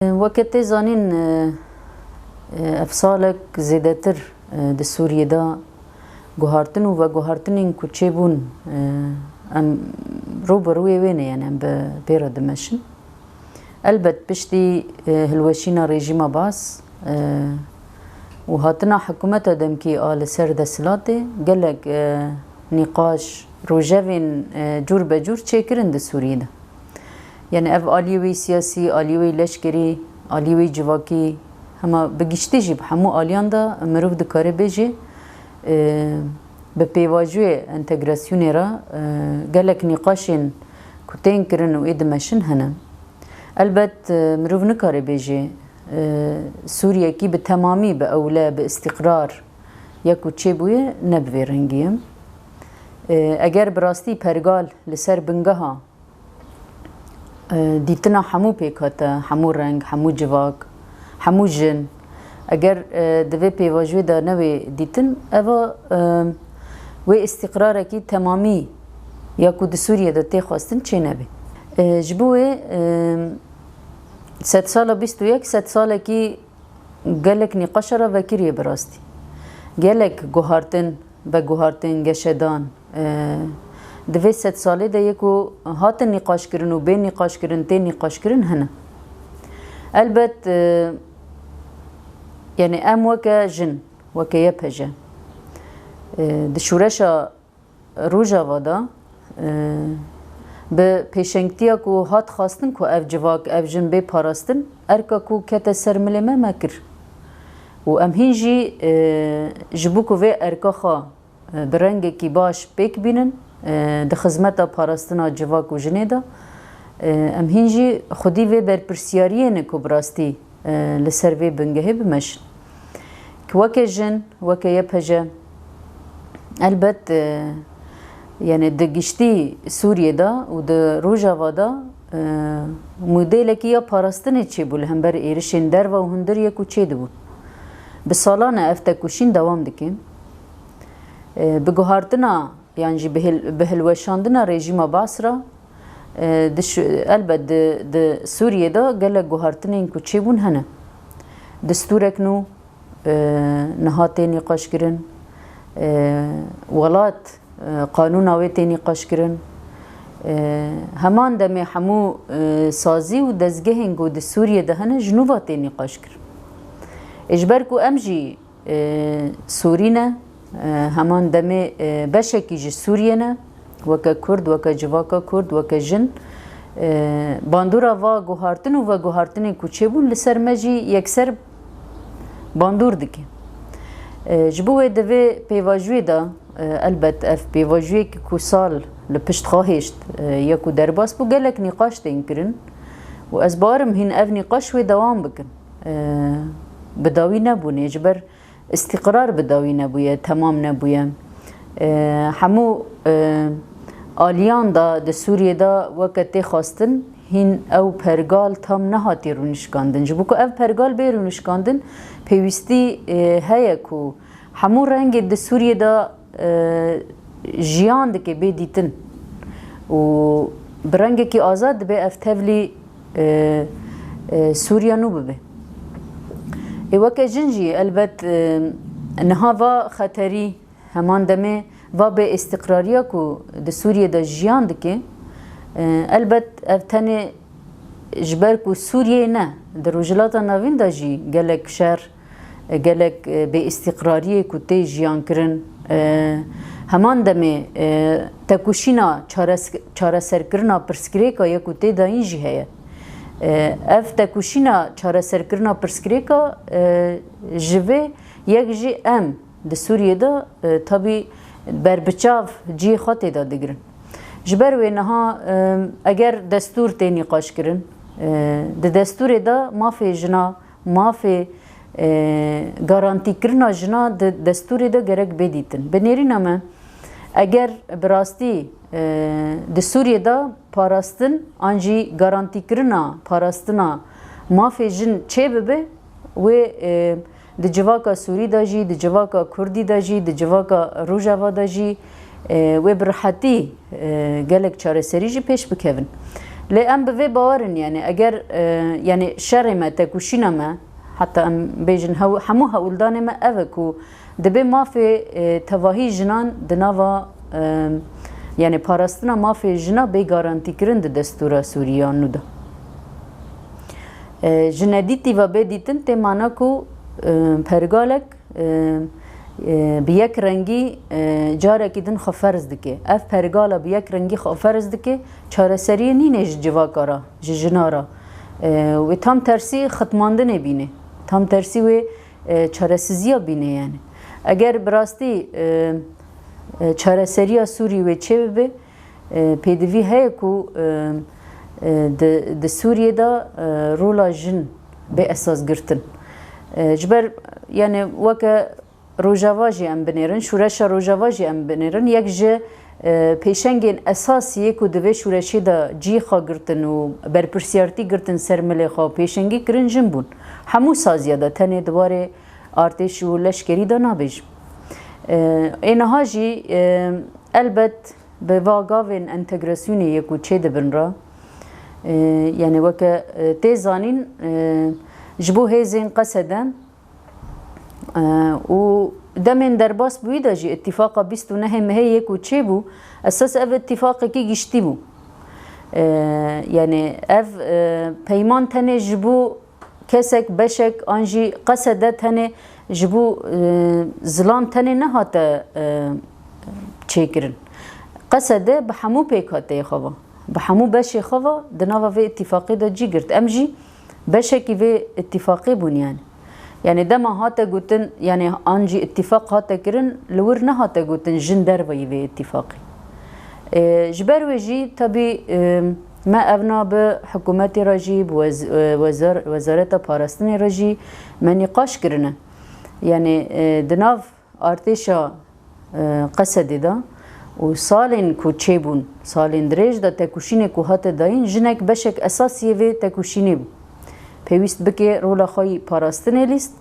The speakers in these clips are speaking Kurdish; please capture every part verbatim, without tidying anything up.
Weke tê zanîn, e, e, ev salek zêdetir, e, di Sûriyê de guhartin û veguhartinên ku çêbûn, e, em rû bi rûyê wê ne, yani em bi pê re dimeşin. Elbet piştî, e, hilweşîna rejîma Baas, e, û hatina hikûmeta demkî a li ser desthilatê gelek, e, nîqaş, rojevên, e, cûr be cûr çêkirin di Sûriyê de. Yani ev aliyê wê siyasî, aliyê wê leşkerî, aliyê wê civakî, hema bi giştî jî bi hemû aliyan de mirov dikare bêje, e, bi pêvajoyê entegrasyonê re, e, gelek nîqaşên ku tên kirin û ê dimeşin hene. Elbet, e, mirov nikare bêje, e, Sûriyekî bi temamî, bi ewle, bi îstîqrar ya ku çêbûye ne bi vê rengî ye. E, eger bi rastî pergal li ser bingeha e, dîtina hemû pêkhate, hemû reng, hemû civak, hemû jin. Eger, e, di vê pêvajoyê de newê dîtin, eva, e, wê îstîqrarekî temamî ya ku di Sûriyê de tê xwestin çê nebe. E, ji bo wê, e, sedsala bîst û yek sedsalekî gelek nîqaşa re vekiriye bi rastî. Gelek guhartin, veguhartin, geşedan, e, di vê sedsalê de yê ku hatin nîqaşkirin û bên nîqaşkirin, tên nîqaşkirin hene. Elbet, e, yani em weke jin, weke Y P J, e, di şûreşa Rojava de, e, bi pêşengtiya ku hat xwestin ku ev civak, ev jin bê parastin, erka ku kete ser milê me, me kir. Û em hîn jî, e, ji bo ku vê erka xwe, e, bi rengekî baş pêk bînin, e, di xizmeta parastina civak û jinê de, e, em hîn jî xwedî vê berpirsiyariyê ne ku bi rastî e, li ser vê bingehê bimeşin. Ki weke jin, weke Y P J, elbet, e, yani di giştî Sûriyê de û di Rojava de, e, modêlekî ya parastinê çêbû li hember êrişên derve û hundir yê ku çêdibûn. Bi salan e ev tekoşîn dewam dike. E, bi guhartina yan jî bi hil-, bi hilweşandina rejîma Baas re, e, di şu-, elbet di, di Sûriyê de gelek guhartinên ku çêbûn hene. Distûrek nû, e, niha tê nîqaşkirin, e, welat, e, qanûna wê tê nîqaşkirin. E, heman demê hemû, e, sazî û dezgehên ku di Sûriyê de hene ji nû ve tê nîqaşkirin. Ê ji ber ku em jî e, Sûrî ne, e, heman demê, e, beşekî ji Sûriyê ne, weke Kurd, weke civaka Kurd, weke jin, e, bandora va guhartin û veguhartinên ku çêbûn li ser me jî yekser bandor dike. E, ji bo wê di vê pêvajoyê de, e, elbet ev pêvajoyekî ku sal li pişt xwe hêşt, e, ya ku derbas bû, gelek nîqaş tên kirin û ez bawerim hîn ev nîqaş wê dewam bikin. E, bi dawî nebûnê, ji ber îstîqrar bi dawî nebûye, temam nebûye. E, hemû, e, aliyan de di Sûriyê de weke tê xwestin, hîn ew pergal tam nehatiye rûnişkandin. Ji bo ku ev pergal bê rûnişkandin, pêwîstî, e, heye ku hemû rengê di Sûriyê de, e, jiyan dike bê dîtin û bi rengekî azad dibe ev tevlî, e, e, Sûriya nû bibe. Ê weke jin jî elbet, e, niha va xeterî, heman demê va bê îstiqrariya ku di Sûriyê de jiyan dike, e, elbet ev tenê ji ber ku Sûriyeyê ne, di Rojhilata Navîn de jî gelek şer, e, gelek, e, bêîstiqrariyê ku tê jiyan kirin, e, heman demê, e, tekoşîna çares-, çareserkirina pirsgirêka ya ku tê dayîn jî heye. E, ev tekoşîna çareserkirina pirsgirêka, e, ji vê yek jî em di Sûriyê de, e, tabî berbiçav cihê xwe tê de digirin. Ji ber wê niha, e, eger destûr tê nîqaşkirin, e, di destûrê de mafê jina, mafê, e, garantîkirina jina di destûrê de gerek bê dîtin. Bi nêrîna me, eger bi rastî, e, di Sûriyê de parastin an jî garantîkirina parastina mafê jin çêbibe, wê, e, di civaka Sûrî de jî, di civaka Kurdî de jî, di civaka Rojava de jî, e, wê bi rihetî, e, gelek çareserî jî pêş bikevin. Lê em bi vê bawer in, yani eger, e, yani şerê me, tekuşîna me, heta em bêjin hew-, hemû hewldanê me ev e ku dibê mafê, e, tevahî jinan di nava, e, yani parastina mafê jina bê garantîkirin di destûra Sûriya nû de. E, ji nedîtî ve bê dîtin tê mana ku, e, pergalek, e, e, bi yek rengî, e, carekî din xwe ferz dike. Ev pergala bi yek rengî xwe ferz dike, çareseriyê nîne ji civaka re, ji jina re. E, wê tam tersî xitmandinê bîne. Tam tersî wê, e, çaresiziya bîne yani. Eger bi rastî, e, e, çareseriya Sûrî wê çêbibe, e, pêdivî heye ku, e, e, di, di Sûriyê de, e, rola jin bê esas girtin. E, ji ber, yani weke Rojava jî em binêrin, şûreşa Rojava jî em binêrin, yek ji, e, pêşengên esasî yê ku di vê şûreşê de cihê xwe girtin û berpirsiyartî girtin ser milê xwe û pêşengî kirin jin bûn. Hemû saziya de, tenê di warê artêş û leşkerî de nabêjim. E, ê niha jî, e, elbet bi va gavên entegrasyonê yê ku çêdibin re, e, yani weke, e, tê zanîn, e, ji bo hêzên Qesede, e, û demên derbas bi wî de jî îtîfaqa bîst û nehê mehê yê ku çêbû, esas ev îtîfaqekî giştî bû. E, yani ev, e, peyman tenê ji bo kesek, beşek an jî Qesede tenê ji bo, e, zilam tenê nehate, e, çêkirin. Qesede bi hemû pêkhateyê xwe ve, bi hemû beşê xwe ve di nava vê îtîfaqê de cî girt. Em jî beşekî vê îtîfaqê bûn yani. Yani dema hate gotin, yani an jî îtîfaq hate kirin, li wir nehate gotin jin derveyî vê îtîfaqê. E, ji ber wê jî tabî, e, me evna bi hikûmetê re jî, bi wez-, e, wezar-, wezareta parastinê re jî me nîqaş kirine. Yani, e, di nav artêşa, e, Qesedê de û salên ku çêbûn, salên dirêj de tekuşînê ku hate dayîn, jinek beşek esasî yê vê tekuşînê bû. Pêwîst bike rola xwe yî parastinê lîst,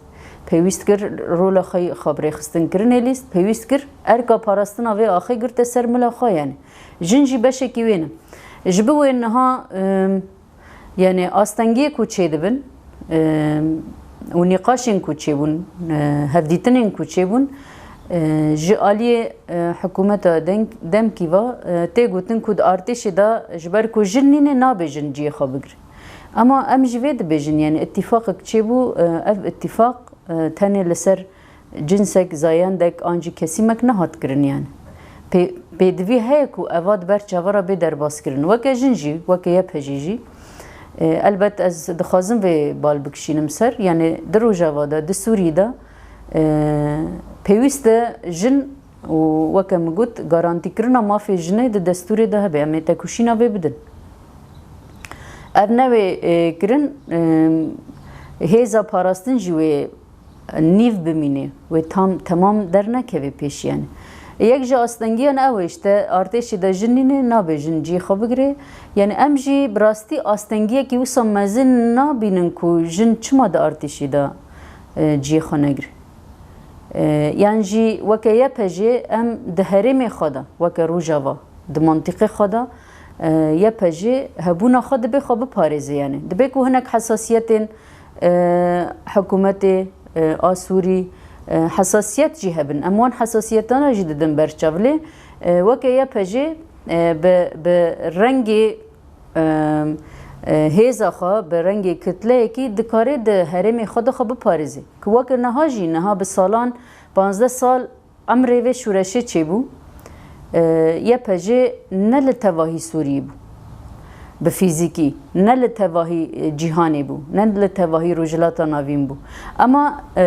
pêwîst kir rola xwe yî xwe bi rêxistinkirinê lîst, pêwîst kir erka parastina vê axê girte ser mila xwe, yani. Jin jî beşekî wê ne. Ji bo wê niha, e, yani astengiyê ku çêdibin, e, û nîqaşên ku çêbûn, e, hevdîtinên ku çêbûn, e, ji aliyê, e, hikûmeta denk-, demkî ve, e, tê gotin ku di artêşê de ji ber ku jin nîne nabêjin cihê xwe bigire. Ama em jî vê dibêjin, yani îtîfaqek çêbû, e, ev îtîfaq, e, tenê li ser cinsek, zayendek an jî kesîmek nehat kirin yani. Pê-, pêdivî heye ku eva di ber çava re bê derbaskirin. Weke jin jî, weke Y P G jî, e, elbet ez dixwazim vê bal bikişînim ser. Yani di Rojava de, di Sûrî de, e, pêwîst e jin û weke min got, garantîkirina mafê jinê di destûrê de hebe. Em ê tekuşîna vê bidin. Ev newê, e, kirin, e, hêza parastin jî wê nîv bimîne, wê tam temam dernekeve pêş yani. Yek ji astengiyan ew e, işte artêşê de jin nîne, nabêjin cihê xwe bigire. Yani em jî bi rastî astengiyekî wisa mezin nabînin ku jin çima di artêşê de, e, cihê xwe negire. E, yan jî weke Y P G em di herêmê xwe de, weke Rojava, di mantîqê xwe de, e, Y P G hebûna xwe dibê xwe biparêze yani. Dibê ku hinek hesasiyetên, e, hikûmetê, e, a Sûrî, e, hesasiyet jî hebin. Em wan hesasiyetana jî didin ber çav. Lê, e, weke Y P G, e, bi, bi rengê, e, e, hêza xwe, bi rengê kitleyekî dikare di herêmê xwe de xwe biparêze. Ku weke niha jî, niha bi salan, panzdeh sal emrê vê şûreşê çêbû, e, Y P G ne li tevahî Sûriyê bû, bi fîzîkî, ne li tevahî, e, cîhanê bû, ne li tevahî Rojhilata Navîn bû. Ema, e,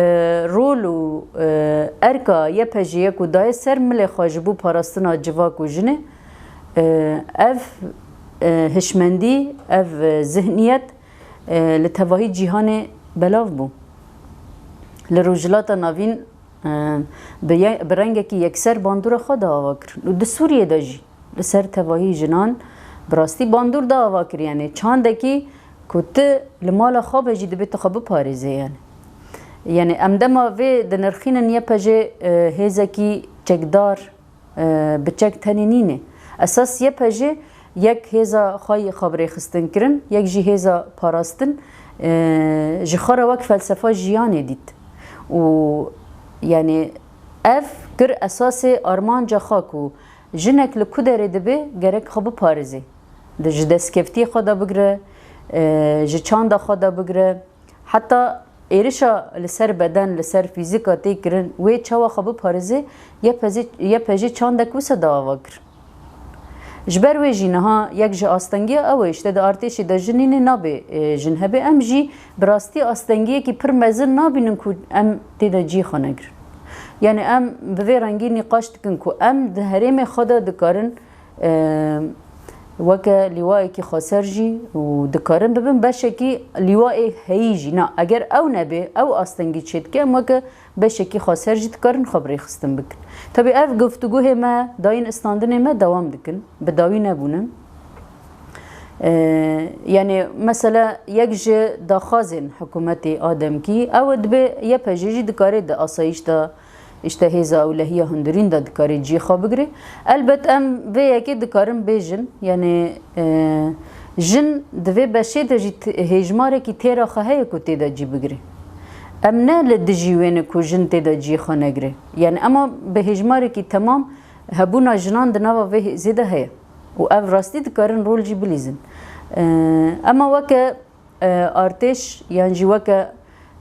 rol û, e, erka Y P G ye ku daye ser milê xwe ji bo parastina civak û jinê, e, ev, e, hişmendî, ev, e, zihniyet, e, li tevahî cîhanê belav bû. Li Rojhilata Navîn, e, bi ye-, bi rengekî yekser bandora xwe da ava kirin. Û di Sûriyê de jî li ser tevahî jinan bi rastî bandor da ava kir. Yani çandekî ku tu li mala xwe be jî dibê tu xwe biparêze yani. Yani em dema vê dinirxînin Y P G, e, hêzekî çekdar, e, bi çek tenê nîne. Esas Y P G Yek hêza xwe yî xwe bi rêxistin kirin, yek jî hêza parastin, e, ji xwe re wek felsefa jiyanê dît. Û, yanî, ev kir esasê armanca xwe ku jinek li ku derê dibe gerek xwe biparêze. Di, ji destkeftiyê xwe de bigire, e, ji çanda xwe de bigire, heta êrişa li ser beden, li ser fîzika tê kirin, wê çawa xwe biparêze, Y P G, Y P G çandek wisa da ava kir. Ji ber wê jî niha yek ji astengiya ew e, îşte di artêşê de jin nîne, nabê, e, jin hebe. Em jî bi rastî astengiyekî pir mezin nabînin ku em tê de cihê xwe negirin. Yanî em bi vê rengî nîqaş dikin ku em di herêmê xwe de dikarin, e, weke lîwayekî xweser jî û dikarin bibin beşekî lîwayê heyî jî. Na, eger ew nebe, ew astengî çêdike, em weke beşekî xweser jî dikarin xwe bi rêxistin bikin. Tabî ev guftûgohê me, dayîn istandinê me dewam dikin. Bi dawî nebûne. Ee, yanî mesela yek ji daxwazên hikûmetê a demkî, ew e, dibê Y P G jî dikare di asayîş de, îşte hêza ewlehiya hundirîn de dikare cihê xwe bigire. Elbet em vê yekê dikarin bêjin, yanî, e, jin di vê beşê de jî t-, hêjmarekî têra xwe heye ku tê de cî bigire. Em ne li dijî wê ne ku jin tê de cihê xwe negire. Yanî ema bi hêjmarekî temam hebûna jinan di nava vê hêzê de heye. Û ev rastî dikarin rol jî bilîzin. E, ema weke, e, artêş yan jî weke,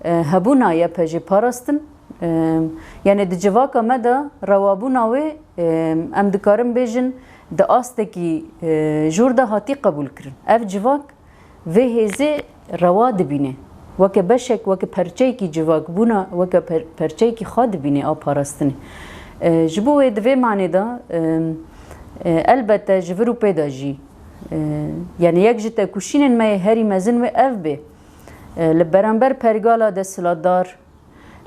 e, hebûna Y P G parastin, e, yanî di civaka me de rewabûna wê, e, em dikarin bêjin di astekî, e, jûr de hatî qebûlkirin. Ev civak vê hêzê rewa dibîne. Weke beşek, weke perçeyekî civakbûna, weke per-, perçeyekî xwe dibîne a parastinê. E, ji bo wê di vê manê de, e, e, elbette ji vir û pê de jî, e, yanî yek ji tekoşînên me yê herî mezin wê ev bê. E, li beramber pergala desthilatdar,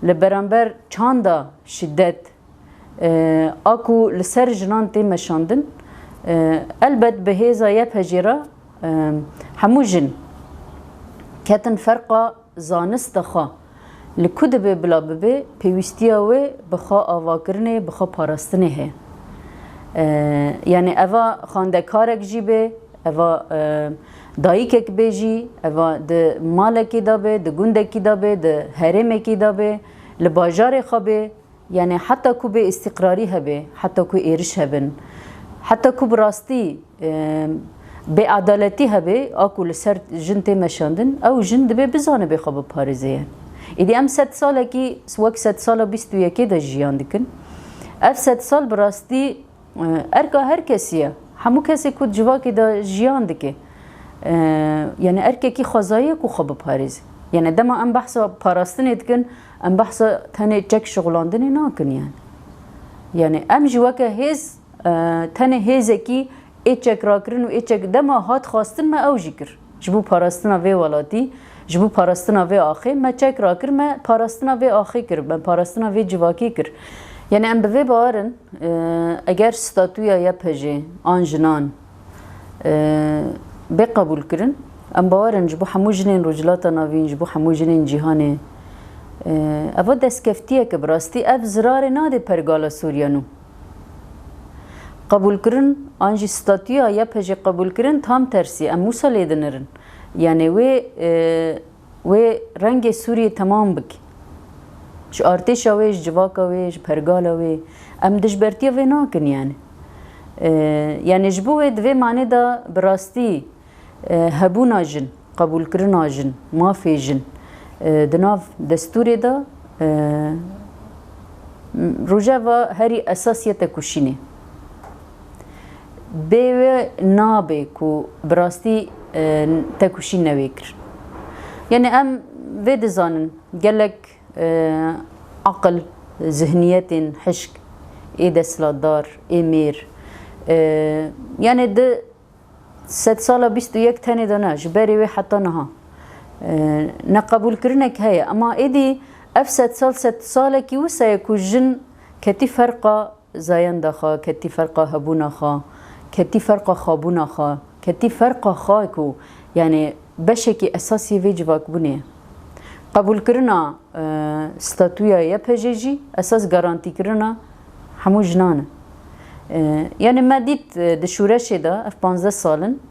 li beramber çanda şiddet, e, a ku li ser jinan tê meşandin, e, elbet bi hêza Y P G re, e, hemû jin ketin ferqa zanista xwe. Li ku dibe bila bibe, pêwîstiya wê bi xwe avakirinê, bi xwe parastinê heye. E, yanî eva xwendekarek jî be, eva, e, dayikek bê jî, eva di malekî de be, di gundekî de be, di herêmekî de be, li bajarê xwe be, yanî heta ku bê îstîqrarî hebe, heta ku êriş hebin, heta ku bi rastî, e, bêedaletî hebe, a ku li ser jin tê meşandin, ew jin dibe bizane bê xwe biparêze ye. Êdî em sed salekî wek sedsala bîst û yekê de jiyan dikin. Ev sedsal bi rastî Erka her kesî ye. Hemû kesê ku civakê de jiyan dike, e, yani erkekî xwezayî ye ku xwe biparêze. Yani dema em behsa parastinê dikin, em behsa tenê çek şixulandinê nakin yani. Yani em jî weke hêz, e, tenê hêzekî ê çek rakirin û ê çek dema hat xwestin me ew jî kir. Ji bo parastina vê welatî, ji bo parastina vê axê me çek rakir, me parastina vê axê kir, me parastina vê civakê kir. Yani em bi vê bawer in, e, eger statûya Y P G an jinan, e, bê qebûlkirin, em bawer in ji bo hemû jinên Rojhilata Navîn, ji bo hemû jinên cîhanê, e, eva destkeftiyek e bi rastî, ev zirarê nade pergala Sûriya nû. Qebûlkirin an jî statûya Y P G qebûlkirin tam tersî, em wisa lê dinirin. Yani wê, e, wê rengê Sûriyê temam bike. Ji artêşa wê, ji civaka wê, ji pergala wê. Em dijbertiya vê nakin yani. E, yani ji bo wê di vê manê de bi rastî, e, hebûna jin, qebûlkirina jin, mafê jin, e, di nav destûrê de, e, rojeva herî esas ye tekoşînê. Bê wê nabe ku bi rastî, e, tekoşîn newê kir. Yani em vê dizanin, gelek, e, aqil, zihniyetên hişk, ê desthilatdar, ê mêr, e, yani di sedsala bîst û yek tenê de ne, ji berê wê heta niha, e, neqebûlkirinek heye. Ema êdî ev sedsal, sedsalekî wisa ye ku jin ketî ferqa zayenda xwe, ketî ferqa hebûna xwe, ketî ferqa xwebûna xwe, ketî ferqa xwe ku, yani, beşekî esasî vê civakbûnê ye. Qebûlkirina, e, statûya Y P G jî esas garantîkirina hemû jinan e. E, yani me dît, e, di şûreşê de ev panzdeh sal in,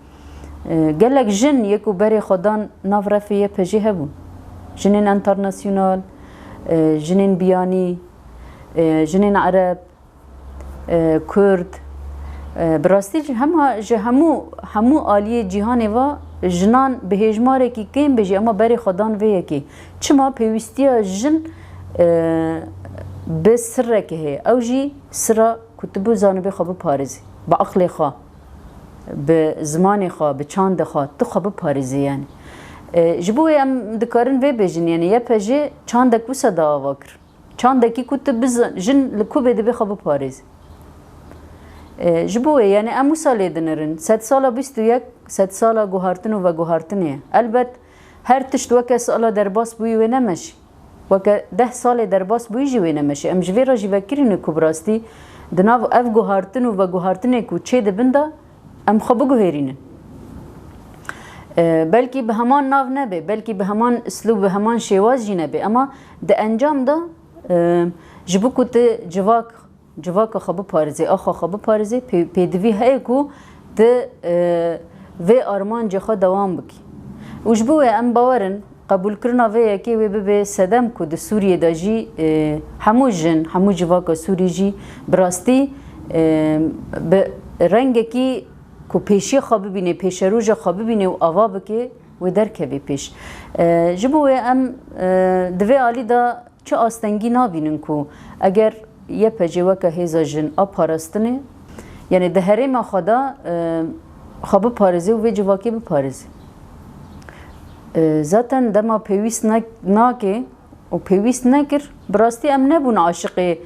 e, gelek jin yê ku berê xwe dan nav refê Y P G hebûn. Jinên enternasyonal, e, jinên biyanî, e, jinên ereb, e, kurd, e, bi rastî jî hema ji hemû, hemû aliyê cîhanê ve jinan bi hêjmarekî kêm be jî, ema berê xwe dan vê yekê. Çima pêwîstiya jin, e, bi sirrekê heye? Ew jî sira ku tu bizanibê xwe biparêzî, bi aqlê xwe, bi zimanê xwe, bi çandê xwe, tu xwe biparêzî yani. E, ji bo wê em dikarin vê bêjin, yani Y P G çandek wisa da ava kir. Çandekî ku tu biza-, jin li ku bê dibê xwe biparêzî. E, ji bo wê yani em wisa lê dinirin. Sedsala bîst û yek, sedsala guhartin û veguhartinê ye. Elbet her tişt weke sala derbas bûyî wê nemeşî. Weke deh salê derbas bûyî jî wê nemeşî. Em ji vê re jî vekirî ne ku bi rastî di nav ev guhartin û veguhartinê ku çê dibin de em xwe biguhêrînin. E, belkî bi heman nav nebe, belkî bi heman îslûb, bi heman şêwaz jî nebe, ema di encam de, e, ji bo ku tu civak, civaka xwe biparêzê, axa xwe biparêzê, pê-, pêdivî heye ku tu, e, vê armancê xwe dewam bikî. Û ji bo wê em bawer in, qebûlkirina vê yekê wê bibe sedem ku di Sûriyê de jî, e, hemû jin, hemû civaka Sûrî jî bi rastî, e, bi rengekî ku pêşiya xwe bibîne, pêşeroja xwe bibîne û ava bike, wê derkeve pêş. E, ji bo wê em, e, di vê alî de çi astengî nabînin ku eger Y P G weke hêza jin a parastinê, yani di herêma xwe de, e, xwe biparêze û vê civakê biparêze. E, zaten dema pêwîst ne-, nake û pêwîst nekir, bi rastî em nebûn aşiqê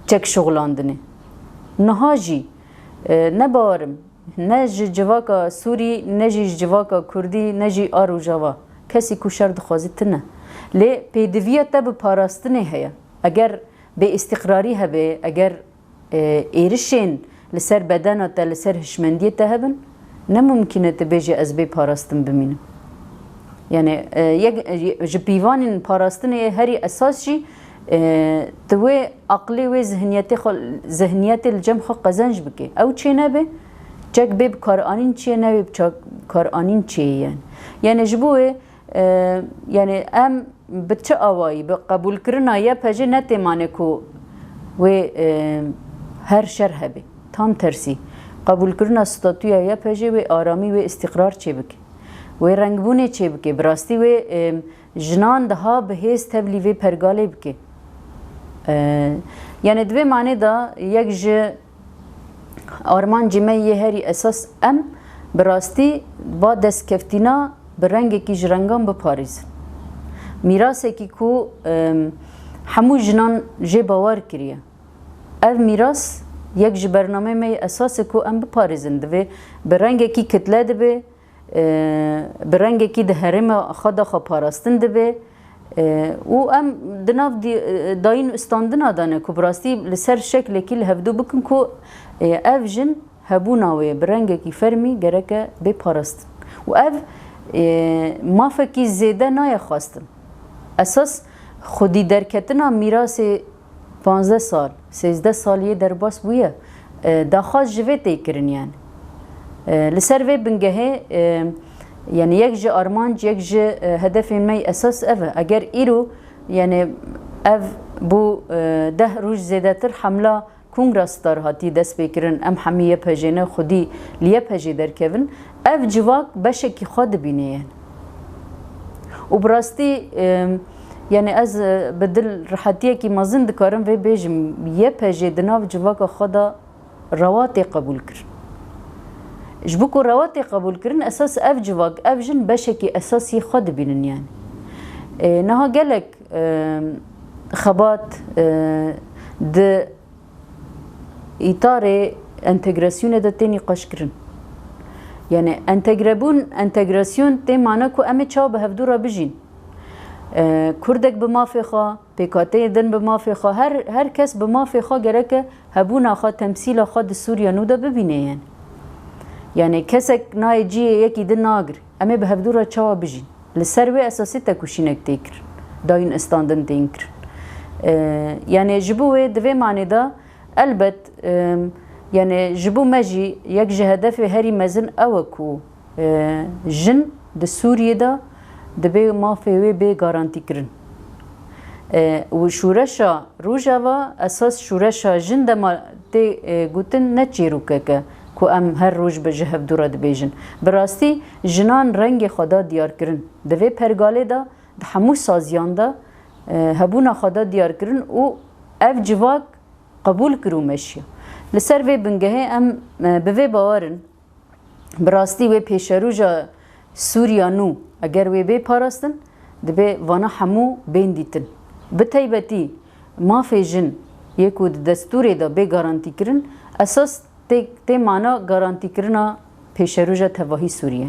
çek şixulandinê. Niha jî, e, ne bawer im, ne ji civaka Sûrî, ne jî ji civaka Kurdî, ne jî a Rojava. Kesî ku şer dixwazî tune. Lê pêdiviya te bi parastinê heye. Eger bêîstiqrarî hebe, eger, e, êrişên li ser bedena te, li ser hişmendiyê te hebin, ne mumkîn e tu bêjî ez bê parastin bimînim. Yani, e, yek, e, ji pîvanên parastinê herî esas jî, e, tu wê aqlê wê zihniyetê xwe, zihniyetê li cem xwe qezenc bike. Ew çê nebe, çek bê bikaranîn çê nebe, bikaranîn çê ye yani. Yani ji bo wê, e, yani em bi çi awayî, bi qebûlkirina Y P G ne têmane ku wê, e, her şer hebe. Tam tersî. Qebûlkirina statûya Y P G wê aramî, wê îstîqrar çêbike. Wê rengbûnê çêbike. Bi rastî wê, e, jinan daha bi hêz tevlî vê pergalê bike. E, yani di vê manê de yek ji armancê me yê herî esas em bi rastî va destkeftîna bi rengekî ji rengan biparêzin. Mîrasekî ku, em, hemû jinan jê bawer kiriye. Ev mîras yek ji bernameyê me yê esas e ku em biparêzin. Divê bi rengekî kitle dibe, e, bi rengekî di herêma xwe de xwe parastin dibe, e, û em di nav dî-, e, dayîn û standina de ne ku bi rastî li ser şeklekî li hevdû bikin ku, e, ev jin hebûna wê bi rengekî fermî gereke bê parastin. Û ev, e, mafekî zêde nayê xwestin. Esas xwedî derketina mîrasê panzdeh sal, sêzdeh sal yê derbas bûye, e, daxwaz ji vê tê kirin yani. E, li ser vê bingehê, e, yani yek ji armanc, yek ji, e, hedefên me yê esas ev e. Eger îro, yani ev bû, e, deh roj zêdetir hemla Kongra Star hatî destpêkirin, em hemî Y P G ne, xwedî li Y P G derkevin, ev civak beşekî xwe dibîne yani. Û bi rastî, e, yani ez, e, bi dil rehetiyekî mezin dikarim vê bêjim, Y P G di nav civaka xwe de rewa tê qebûlkirin. Ji bo ku rewa tê qebûlkirin, esas ev civak, ev jin beşekî esasî xwe dibînin yani. E, niha gelek, e, xebat, e, di îtarê entegrasyonê de tê nîqaşkirin. Yani entegrebûn, entegrasyon tê mane ku em ê çawa bi hevdû re bijîn. E, Kurdek bi mafê xwe, pêkhateyê din bi mafê xwe, her, her kes bi mafê xwe gereke hebûna xwe, temsîla xwe di Sûriya nû de bibîne yani. Yani kesek nayê cihê yekî din nagir. Em ê bi hevdû re çawa bijîn? Li ser wê esasî tekoşînek tê kirin. Dayîn û standin tên kirin. E, yani ji bo wê di vê manê de elbet, e, Yani ji bo me jî yek ji hedefê herî mezin ew e ku e, jin di Sûriyê de dibê mafê wê bê garantîkirin. E, û şûreşa Rojava esas şûreşa jin dema tê e, gotin ne çêrokek e ku em her roj bi ji hevdû re dibêjin. Bi rastî jinan rengê xwe da diyarkirin. Di vê pergalê de di hemû saziyan de e, hebûna xwe da diyarkirin û ev civak qebûl kir û meşiya. Li ser vê bingehê em e, bi vê bawer in, bi rastî wê pêşerûja Sûriya nû eger wê bê parastin, dibê vana hemû bên dîtin. Bi taybetî mafê jin yê ku di destûrê de bê garantîkirin, esas tê, tê mana garantîkirina pêşerûja tevahî Sûriyê.